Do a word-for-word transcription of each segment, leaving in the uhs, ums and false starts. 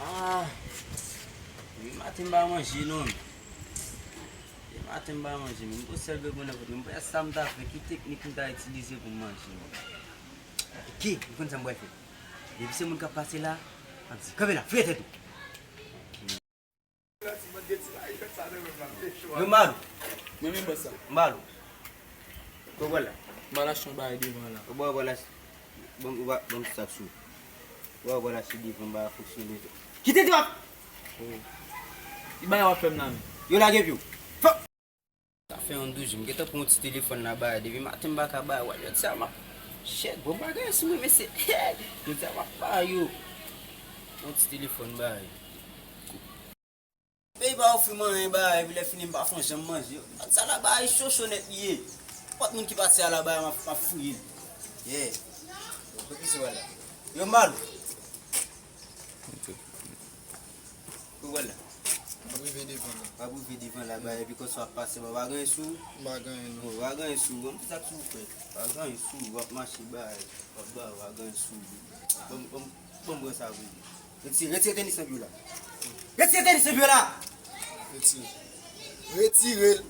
Ah, depi maten m pa manje non. Depi maten m pa manje, men m gon sèl bèl bonè kote m pa sa m ta fè, ki teknik m ta itilize pou m manje. Ok, m konn sa m pral fè. Depi se moun k ap pase la, m ap di, kanpe la, fouye tèt ou. Yo, Malo. Mwen menm bòs la. Malo. Kò w pral la? M al achte yon bagay devan la. Ou ba, ou ba la. Bon, ou ba, bon, sa sou. Ou ba, ou ba la, si devan ba fonksyone tou. Kite di w ap. Oh. Ki bagay w ap fè m la menm? Yo lage pye w. Fò. Sa fè yon douz jou, m gentan pran yon ti telefòn la ba, depi maten m pa ka ba, wè, jodi a m ap, shit, bon bagay sou mwen, mesye, jodi a m ap ba yo yon ti telefòn ba. Peyi pa ofri m anyen ba, epi lè fini m pa fon janm manje. Sa la ba cho cho nèt li ye. Nenpòt moun ki pase a la ba, m ap, m ap fouye l. Yeah. Yo, Malo. Ou wè la. M ap rive devan la. W ap rive devan la, ba, epi konsa w ap pase, w pa gen sou. M pa gen non. Bon, w pa gen sou. Bon, ki sa k sou frè? W pa gen sou, w ap mache, ba, w ap ba, w pa gen sou. Bon, bon, bon, bon, sa vre. Retire, retire tenis nan pye w la. Retire tenis nan pye w la! Retire. Retire l.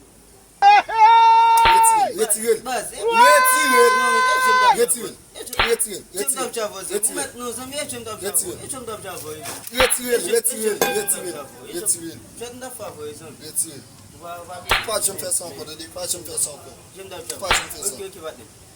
Retire, retire l. Baz, e Retire l. Non, e Jim Dab Retire l. Retire l. Jim Dab Retire l. Ou mèt non, zanmi, e Jim Dab Retire l. E Jim Dab Retire l. Retire l. Retire l. Jim Dab Retire l. Jim Dab Retire l. Pa janm fè sa ankò, tande? Pa janm fè sa ankò. Jim Dab Pa janm fè sa. Ok, ok, patnè.